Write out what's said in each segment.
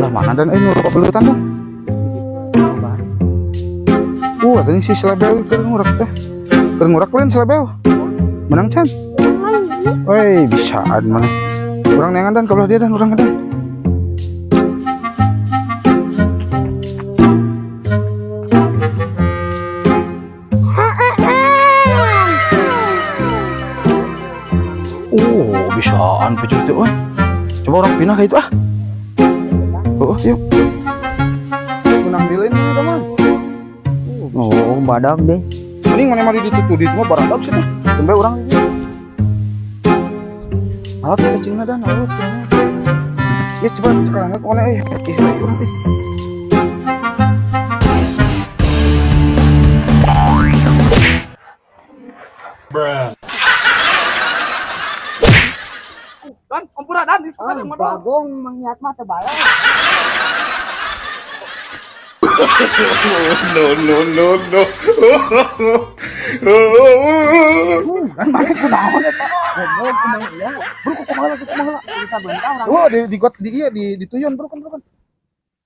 Belah mana dan nu loba belutan dan? Tadi si selebel keur ngurak teh. Keur ngurak lain selebel. Menang can? Woi, bisaan mana. Urang neangan dan ke belah dia dan urang dan. Oh, bisaan picu teh euy. Coba urang pindah ka itu ah. Oh, yuk. Menang di lain ini teman. Oh, badak deh. Mending mana mari ditutup di mah baradab sih teh. Tembe urang ini. Alat cacingna dan alat. Ya coba sekarang ke mana eh. Ih, urang teh. Dan, ampura dan di Oh, bagong mangiat mah teu balik. No, no, no, no. Dan mana kunaon eta? Goblok kumaha ieu? Bro, kumaha lagi kumaha? Bisa bentah urang. Oh, di got di iya di tuyun bro kan bro kan.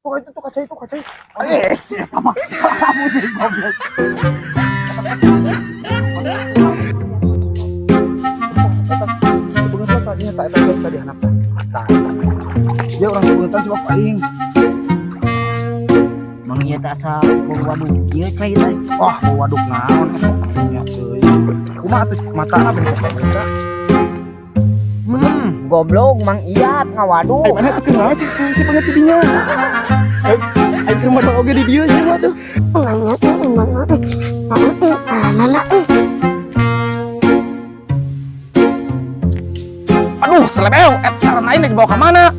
Oh, itu tuh kaca itu kaca. Eh, sih eta mah. Kamu jadi goblok. Eta sebenarnya tadinya tak eta tadi hanap tah. Tah. Dia orang sebenarnya coba aing. Mang ieu teh asa bau waduk kieu cai teh. Wah, bau waduk naon eta nya euy. Kumaha atuh matana bener eta. Goblok Mang Iyat ngawaduk. Ai mana tuh kumaha si banget di dinya. Ai keur mah oge di dieu sih mah tuh. Aduh, selebel, eta lain dibawa ke mana?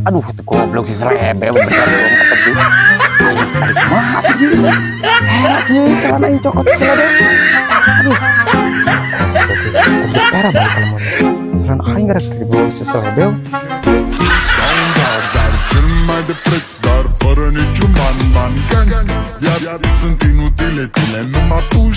Aduh, itu goblok si selebel bener dong kata gue. Ayo, tarik mah atuh ieu. Herak ieu celana aing cokot selebel. Aduh. Goblok parah balik kalau mau. Celana aing gara dibawa si selebel. Dar cel mai de preț, dar fără niciun ban, ban, gang. Iar sunt inutile, tile, numai tu.